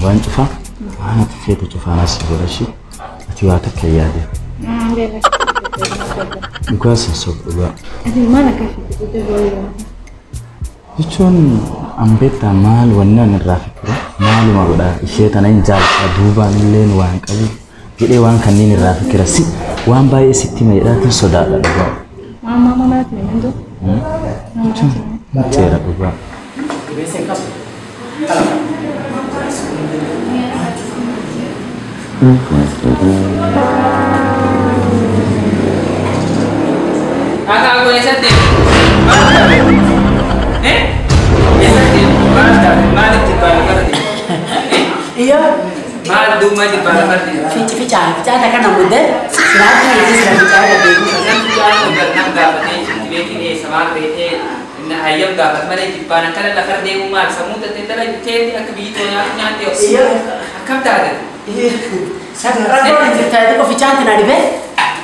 Waan cufaa waan ati feetu cufaan as godhashi ati waa takka yaade. Dhugaa sin sobu dhugaa. Ati maal akka feetu godhu? Jechuun an beektaa maal wanni an irraa fikiru maaluma godhaa ishee tana hin jaalladha duubaan illee waan qabu jedhee waan kanneen irraa fikira si waan baay'ee sitti hima jedhaatiin sodaadha dhugaa. Maal maal maal ati Jechuun murteera dhugaa. Akaakuu eessatti maal taate? Eessatti maal taate? Maaliif jibbaa lafarra deema? Iyo. Maal duumaa jibbaa lafarra deema? Fici ficaa ficaa takka namoota siraatti itti sira ficaa deemu. Nam ficaa kun nam gaafatee beekin eessa maal ta'ee hayyam gaafat malee jibbaan akkana lafarra deemu maal sammuu tattee dala keetti akka biyyi too nyaatu nyaatte Iyo. Akkam taate? Rakkoon jirta xiqqoo ficaan tana dhibee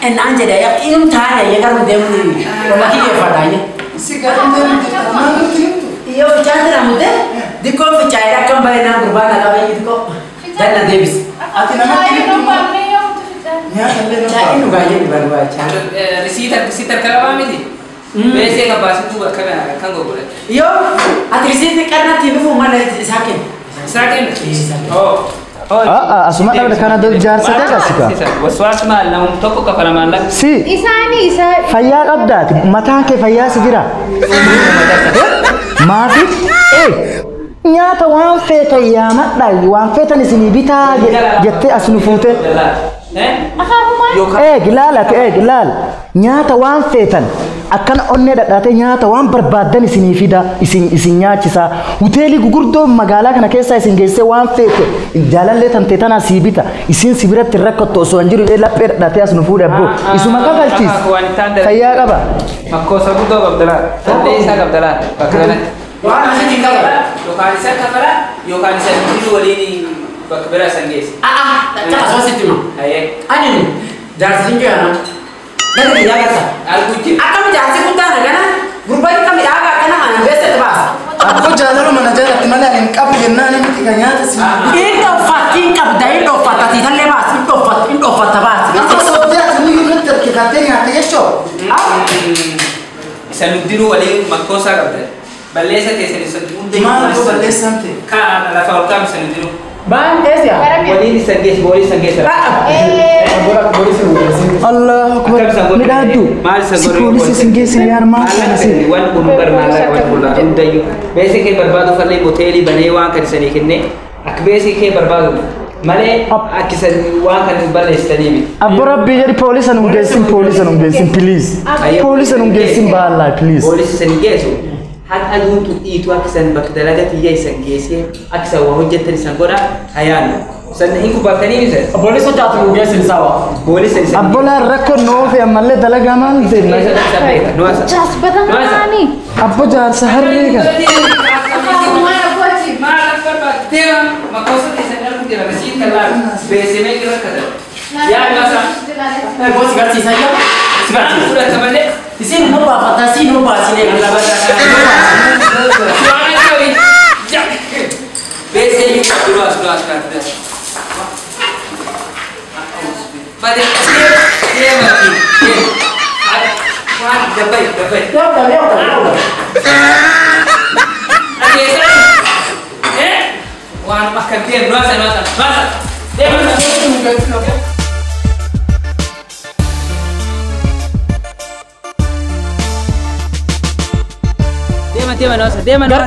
ennaan jedhe iyum taane ya garuu deemu wala kiyyeeffadha. Si garuu deemu jirta maal nutti himtu? Iyo ficaan tana mudde xiqqoo ficaa akkam baay'inaan gurbaa na qaba xiqqoo ganna deebis. Ati namatti himtu nyaata illee nama Caa'iin dhugaa jedhu barbaacha. Risiita risiita harka miti? Beesee kabbaasituu bakka kan gurgurate. Iyo ati risiitii qarnatti dhufu mana isaa kenna. Isaa kenna? Oo. Asuma dhabde kana jaarsa dhaqasika. Waswaas maal namum tokko kafala maallaqa. Si. Isaanii isaa. Fayyaa qabdaati mataan kee fayyaa si jira. Maafi nyaata waan feetan yaamadhaa waan feetan isinii bitaa jettee as nu fuute. Eegi laal ati eegi laal nyaata waan feetan akkana onnee dhadhaatee nyaata waan barbaaddan isinii fida isin nyaachisaa hoteelii gurguddoo magaalaa kana keessaa isin geessee waan feete jaalallee tantee tanaa sii bita isin si biratti hin rakkattu osoo hin jiru laphee dhadhaatee as nu fuudhe abboo isuma kafalchiis fayyaa qaba. Makkoosa guddoo qabdalaa tantee isaa qabdalaa bakka kanatti. Waan asitti qaba. Yookaan isa kafala yookaan isa jiru waliin bakka biraa san geesse. Caqasoo sitti hima. Ani jaarsi hin jiru. Gadi biyyaa galta. Arguu jira. Akkami jaarsi guddaa na gana gurbaan akka midhaagaa akkana aanan beessatti baasa. Abboo jaalaluma na jaalatti malee ani hin qabu jennaan miti kan nyaata si. Hin dhooffatti hin qabda hin dhooffatta tiitallee baasi hin dhooffatta hin dhooffatta baasi. Amma soddee ati nuyi irratti harkifattee nyaatte jechoo. Isa nuddinuu waliin makkoosaa qabda. Balleessa teessan isa hunda. Maal abboo balleessaan ta'e? Kaan lafa ol kaa'u isa nuddinuu. Baan eessa? Waliin isa geesse boolii isa geesse. Allahu akbar midhaaddu si poolisii isin geessine yaar maal kana si. Waan kun bar maallaqa waan kun hundayyuu beesii kee barbaadu fallee hoteelii banee waan kan isanii kenne akka beesii kee barbaadu malee akka isan waan kan balleessitanii miti. Abbo Rabbii jedhi poolisa nun geessin poolisa nun geessin please poolisa nun geessin baallaa please. Poolisa isin geessu haqa aduun dhiitu akka isan bakka dalagaa xiyya isan geessee akka isan waa hojjettan isan godha hayaanu. Sanna hin kubbaatanii miti. Poolisa taatu nu geessin sawa. Poolisa isan. Abbo laa rakkoo noofi ammallee dalagaa maal jenna. Jaasbata maani. Abbo jaarsa harree kan. Bosi garsiisaa jira. Si garsiisa. Isin nu baafata si nu baasine.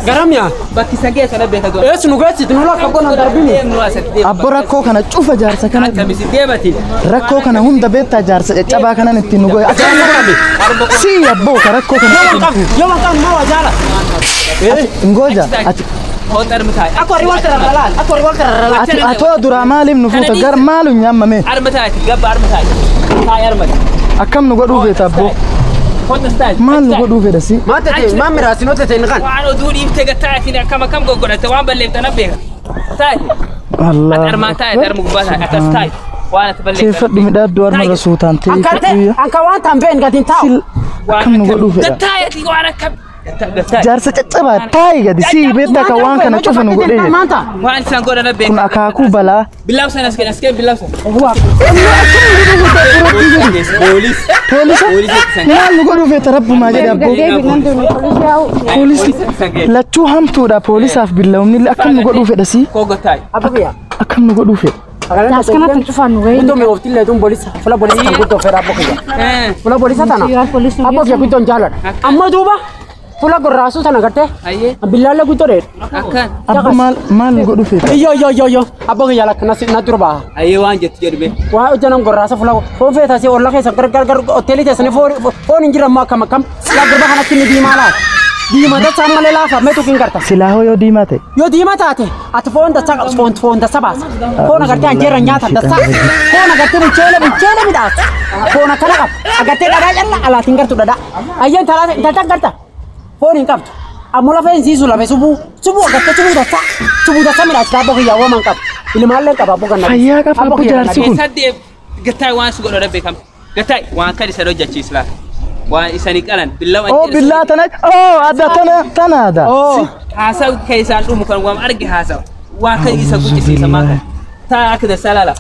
Garam yaa? Bakki san geessa na beeka godha. Eessu nu geessitu nu lakka bona darbini. Abbo rakkoo kana cufa jaarsa kana. Akkamisi deemati. Rakkoo kana hunda beektaa jaarsa caccabaa kanan ittiin nu goye. Si abboo ka rakkoo kana. Yoo maqaan maa wajaala. Ngooja ati. Akka warri wal tararralaan akka warri wal tararralaan. Ati atoo duraa maaliif nu fuuta gar maalu nyaammame. Arma taati gabba arma taati. Taa'ee arma. Akkam nu godhuu feeta abboo. Maal nu godhuu fedha si? Maal ta'e maal miraasi noo ta'e kan. Waan oduu dhiiftee gattaatiin akkam akkam goggodhatte waan balleefftan beeka. Taa'e. Allah. Ati armaan taa'e arma gubbaa taa'e akkas taa'e. Waan ati balleefftan. Teeffadhu midhaaddu arma rasuutaan Anka teeffadhu. anka waan tan been gatiin taa'u. Akkam nu godhuu fedha? Gattaayeeti waan akkam. Jaarsa caccabaa taa'i gadi sii beektaa kan waan kana cufa nu godhee jedhe. Maanta. Waan isaan godhan beeku. Kun akaakuu balaa. Billaaf sana as kenna as kenna billaaf sana. Poolisa. Maal nu godhuu feeta rabbumaa jedhe abboo. Poolisni lachuu hamtuudha poolisaaf billa'umni akkam nu godhuu fedha sii. Koo gotaay. Abbo kiyya. Akkam nu godhuu fedha. Askanatti cufaan nu gahee. Guddoo mi'oofti illee tun polisa. Fula polisa kan guddoo fedha abbo kiyya. Fula polisa tana. Abbo kiyya guddoon jaaladha. Amma duuba fula gorraasuu tana gartee. Ayyee. Billaallee guddoo dheedha. Akkan. Abbo maal maal nu godhuu feeta. Iyyo iyyo iyyo iyyo. Abbo kiyya lakka na dura baha. Ayyee waan jettu jedhu Waa hojjanam gorraasa fula foon feeta si olla keessa gar gar gar hoteelii teessanii foon hin jiran akkam akkam. Laa gurba kanatti ni diimaa laata. Diimaa dachaa malee laafa mee tuqiin garta. Silaa hoo yoo diimaa ta'e. Yoo diimaa taate ati foon dachaa foon foon dachaa baasa. Foon agartee anjeera nyaata dachaa. Foon agartee bilcheele bilcheele midhaasa. Foon akkana qaba. Agartee dhadhaa calla alaatiin gartu dhadhaa. Ayyeen talata garta. Foon hin qabdu. Ammoo lafee hin siisu lafee subuu subuu agartee subuu dachaa subuu dachaa midhaasa abboo kiyyaa waaman qaba. Ilmaallee qaba abboo ganna. Fayyaa qaba abboo jaarsi kun. Saddeet gataa waan si godhu beekam. Gataa waan kan isa hojjechiis laata. Waan isanii qalan billaw. Oo billaa tana oo adda tana tana adda. Haasaw keessaan dhumu kan waan arge haasaw. Waan kan isa guddisiisa maa kan. Taa akka dasa laala.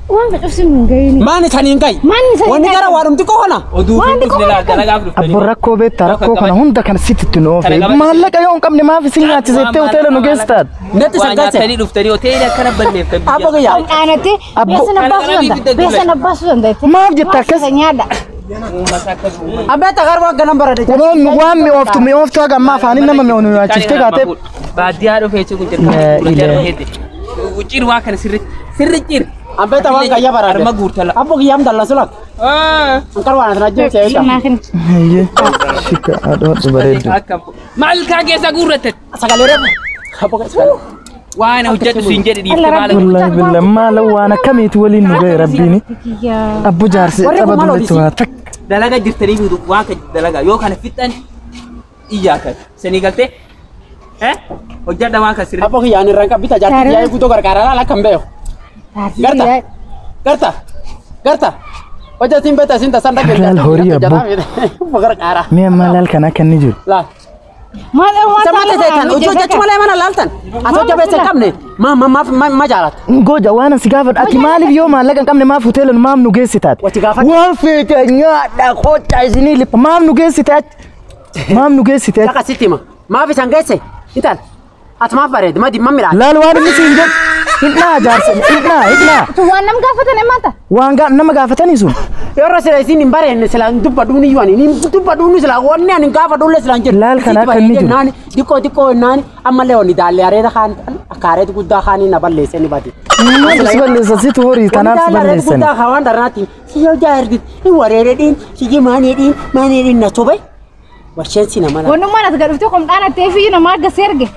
Waan ka cufsin nu gahee. Maani saniin gahi. Maani saniin Wanni gahi. gara waarumti qoona. Oduu Waan fi dhufne laala dalagaaf dhuftanii. Abbo rakkoo beektaa rakkoo kana hunda kana sitti itti nu oofe. Maallaqa yoo hin qabne maaf isin nyaachisettee hoteela nu geessitaat. Netti Waan saggalche. nyaatanii dhuftanii hoteela akkana balleefftan Abbo kiyya. Aanatti beesan abbaasuu danda'a. Beesan abbaasuu danda'a. Maaf jetta akkas? Nyaadha. Abbee tagar waa ganam barate. Waan mi'ooftu mi'ooftu haga ammaa afaaniin nama mi'oonu nyaachiftee kaatee. Baadiyyaa dhufee jechuun jalqaba. Cir waa kana sirri sirri cir. Abbee tawaan kayya barate. Arma guurtala. Abbo kiyya am dallan sulak. Ankar waan asirra jiru seeta. Hayyee. Shika adoo bareedu. Maal kaa keessa guurratte? Sagalee reefu. Abbo kiyya. Waan hojjedhu siin jedhe dhiifte maal Wallaahi billah maal waan akkamiiti waliin nu gahe rabbiini. Abbo jaarsi Warri kun tapha maal dullatti waa takka. Dalaga jirtanii fiidu waan kan dalagaa yoo kana fixan iyyaa kan sanii galtee hojjedha waan kan sirri. Abbo kiyya ani irraan qabbita jaartii kiyya guutuu gargaaraa laala kan beeku. Garta. Garta. Garta. Hojjetiin beekta isin tasan dhaggeeffatu. Laal horii abbo. Gargaara. Mi'a maal laal kana akka inni jiru. Laal. Maal waan Samma ta'e hojii hojjechuu malee mana laaltan. Ati hojja beessa hin qabne ma ma ma ma jaalatta. Goja waan asi gaafadhu ati maaliif yoo maallaqa hin qabne maaf hoteela maaf nu geessitaati? Wati gaafadhu. Waan feete nyaadha qocha isinii lipha maaf nu geessite achi? Maaf nu geessite achi? Dhaqa sitti hima. Maaf isaan geesse? Intal. Ati maaf bareedi? Ma dimma midhaan. Laal waan inni siin jedhu hidhnaa jaarsa hidhnaa hidhnaa Waan nam gaafatan maanta. waan nama gaafatanii sun. Yeroo sila isin hin bareedne sila hin dubbadhuun iyyuu ani hin dubbadhuun sila wanni ani hin gaafadhuun sila hin jedhu. Laal kana akka inni jiru. Naani xiqqoo xiqqoo naani ammallee wanni daallee areeda kaan akka areeda guddaa kaanii na balleessee ni bade. Maal si balleessa situ horii tanaaf si Wanni daallee areeda balleessani. guddaa kaan waan darnaatiin si yoo jaardi hin wareeredhiin si jimaaniidhiin maaniidhiin na sobe washeen si nama laala. Wannummaan as gadhuftee qomdhaan attee fi nama arga seerge.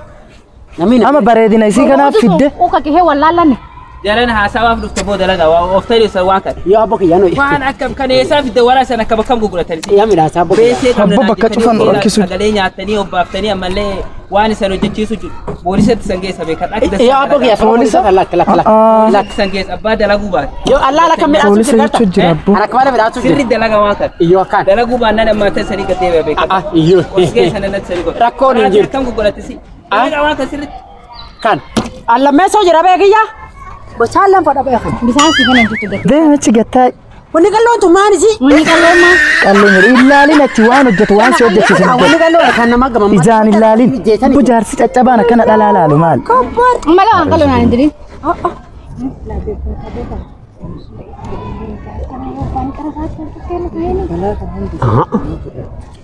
Namni Amma bareedina isii kanaaf fidde. Uka kihee wallaallanne. Jalan haasawaaf dhufte boo dalagaa waa ooftanii isa waan kana. yoo abbo kiyya nuyi. Waan akkam kan eessaa fidde waraa sana akkam akkam gurguratanii. Yaa midhaasa abbo kiyya. Beesee qabna Abbo bakka cufan rakkisu. Sagalee nyaatanii obbaaftanii ammallee waan isan hojjechiisu jiru. Boolisatti san geessa beekan. Yoo abbo kiyya Poolisa? Lakk lakk lakk. Lakki san geessa abbaa dalaguu baate. Yoo allaa lakka midhaasu Poolisa jechuun jira abbo. Ana akka malee midhaasu Sirri jira. dalagaa waan kana. Iyyoo akkaan. Dalaguu baannaan ammaa ta'e sanii gad deebi'a beekan. Ah, iyyoo. Os geessa natti sanii godha. Rakkoon hin jirtu. Akkam gurgurattisi. Dalagaa waan kana sirriitti. Kan. Allammeessoo jira beekiyya. Bochaan lanfa beekan. Bisaan si kana jirtu gadi. Deem achi gattaa Wanni qalloon tun maal isii? Wanni qalloon maa? qallee jedhu ilaalin achi waan hojjetu waan si hojjechiisan Wanni hojjetu. qalloon kan nama gamammaa. Ijaan ilaalin. Abbo jaarsi caccabaan akkana dhalaa laalu maal? Mala waan qalloon aan hin jedhin.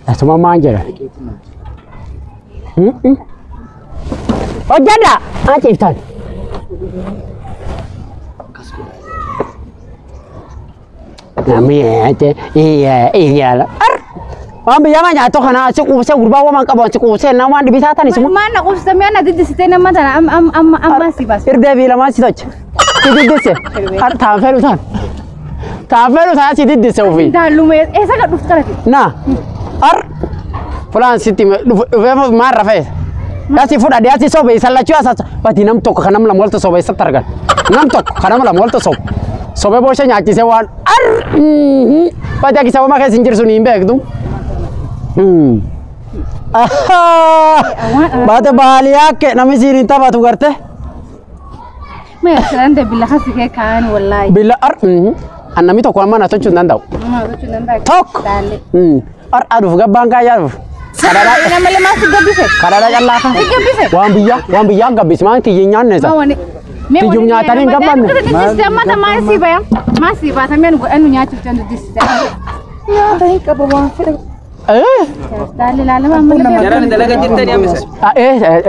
Asuma maan jedha. Hojjedha! Achi iftaan. Namni iyyaala. Waan biyya maa nyaatoo kana si quubsee gurbaa waan qabu si quubsee nama waan dhibisaa tan isuma. Maan na quubsitee na diddisitee nama tana amma amma si baas. Irdee fi lamaan si tocha. Si diddisse. Taan fedhu taan. Taan fedhu taan si diddisse ofii. Daalluma eessa gad dhuftu kana? Na. Ar. Fulaan sitti dhufee maan rafee. Yaasi fudhadhe yaasi sobe isa lachuu yaasa bati nam tokko kan nam lama walta sobe isatti argan. Nam tokko kan nam lama walta sobe. Sobe boosha nyaachisee waan ar. Bati akka isa homaa keessa hin jirsu ni hin beektu. Baate baaliyaa namni siin hin taphatu garte. Mee asirraan billa kasi kee kaan wallaahi. Billa ar annami tokko amma na tolchuu hin danda'u. Tokko. Ar aduuf gabbaan kaayyaa dhuuf. Nama lamaa si gabbise. Kadhadhaa callaa kan. Si gabbise. Waan biyyaa gabbise maan kiyyi nyaanne isa. Tijum nyaatanii hin gabbanne. Amma maal si baya? Maal si baata mee nu godhannu nyaachuuf jantu dissite. Nyaata hin qaba waan fedhe. Daalli laalama amma Jaraan dalagaa jirtanii ammisa.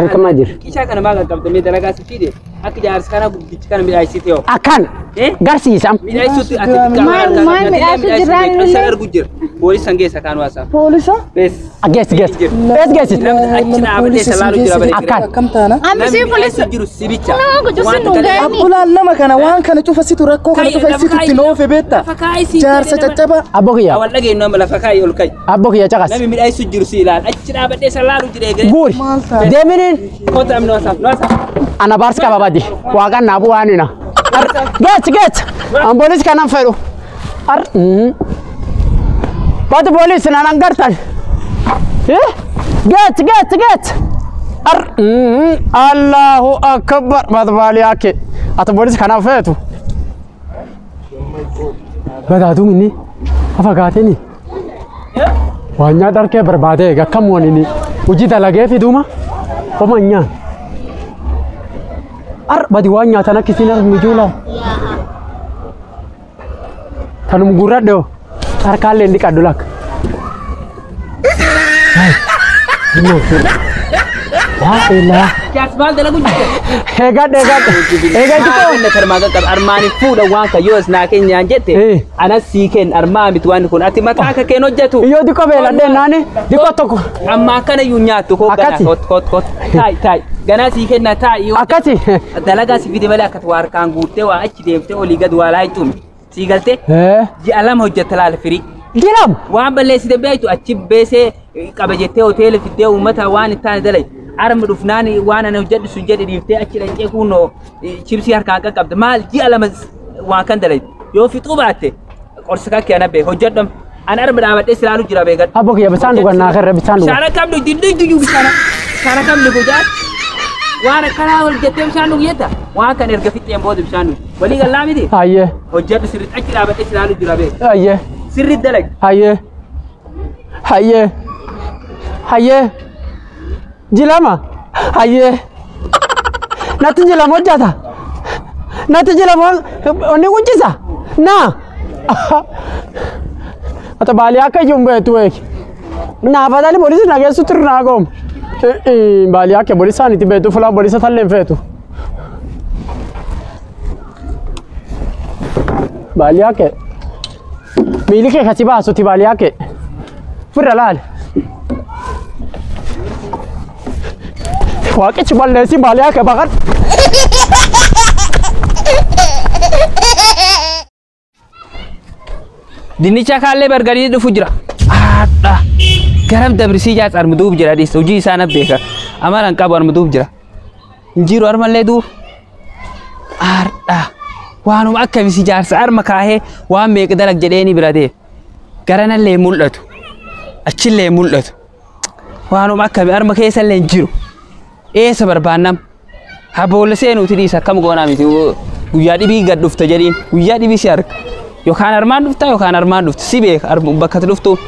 Erkamaa jira. Qicaa kana maal qaqqabdamee dalagaa si fide akka jaarsi kana guddichi kana midhaasite yoo. Akkan garsiisam. Midhaasutti ati xiqqaa Maal midhaasu jiraan illee. Argu jira. Poolisa geessa kaan waasaa. Poolisa? Geessi geessi. Ees geessi. Namni achi dhaabatee salaalu jira bare. Akkan. Akkam taana? Ammi si poolisa. Jiru sibicha. Nama gochuusin nu gaani. Abbulaan nama kana waan kana cufa situ rakkoo kana cufa situ itti noofe beekta. Jaarsa caccaba. Abbo kiyya. Awwal dhageenyu amma lafa kaayi ol kaayi. Abbo kiyya caqas. Namni midhaasu jiru si ilaal. Achi dhaabatee salaalu jira eegale. Guuri. Deeminiin. Kota amni waasaa. Waasaa. Ana baarsi qaba badi. Waaqaan naa bu'aa nina. Geessi geessi. An poolisi kanan fedhu. Ar. Bati poolisi naan angartan. Geessi geessi geessi. Ar. Allahu akbar. Bati baaliyaa kee. Ati poolisi kanan feetu. Badaatuun inni afagaatini. Waan nyaata harkee barbaadee egaa akkam waan inni hojii dalagee fiduma homa hin nyaan. Ar badi waan nyaatan akka isin argu ijoolaa. Tanum gurradhe hoo harkaallee hin dhiqadhu lakka. Laa ilaa. Jaarsi maal dalagu jirte? Eegadhe eegadhe. Eegadhe xiqqoo. Inni karmaa qaqqaba armaan fuudha waan kan yoo as naa keenyaan jette anas sii kenna armaa miti waan kun ati mataa akka keen hojjetu. Iyyoo xiqqoo beeladhee naani xiqqoo tokko. Amma akkana iyyuu nyaattu koo ganaa Akkasi. kot kot kot taa'i taa'i ganaa sii kenna taa'i yoo Akkasi. dalagaa si fide malee akkati waa harkaan guuttee waa achi deemtee olii gad waa laayituumi sii galtee ji'a lama hojjetta laala firii. Dilam. Waan balleessite beektu achi beesee qaba jettee hoteela fiddee uummata waan hin taane dalai. Arma dhufnaan waan ana hojjedhu sun jedhe dhiiftee achi dhaqxee kunoo chipsii harkaan qaqqabde maal ji'a lama waan kan dalai. Yoo fixuu baatte qorsa kakkee ana beek hojjedham. An arma dhaabadhee silaalu jira beekadhu. Abbo kiyya bishaan dhugan naa kerre bishaan dhugan. Bishaan akkam dhugdi dhugdi bishaan bishaan akkam dhugu jaal. Waan akkanaa hojjettee bishaan dhugu jetta waan kan erga fixeen booda bishaan dhugu. Walii galaa miti Hayyee hojjedhu sirriitti achi dhaabadhee silaalu jira beek. hayyee Sirriitti dalagi. hayyee hayyee hayyee jilama hayyee natti jilama hojjata natti jilama onni quncisa naa ata baaliyaa akka iyyuu hin beektu beeki naafatani polisi nageessu turu naa goom baaliyaa akka polisaan itti beektu fulaa polisa tallee hin feetu baaliyaa kee miili kee kasi baasuti baaliyaa kee firra laali waaqichi balleessi baaliyaa kee baqadhu. Dinnicha kaallee bargarii dhufu jira. Haadha. Garam dabrisii jaas armu duub jira dhiis hojii isaa na beeka. Amalan qabu armu duub jira. Injiru armallee duub. Haadha. Waanuma akkamisi jaarsa arma kaahee waan meeqa dalag jedheeni bira deema. Garanallee mul'atu. Achillee mul'atu. Waanuma akkami arma keessallee hin jiru. Eessa barbaannam? Haboolla seenuuti dhiisa akkam goonaa miti guyyaa dhibii gad dhufta jedhiin guyyaa dhibii si arga. Yookaan armaan dhufta yookaan armaan dhufta si beeka bakka ati dhuftu.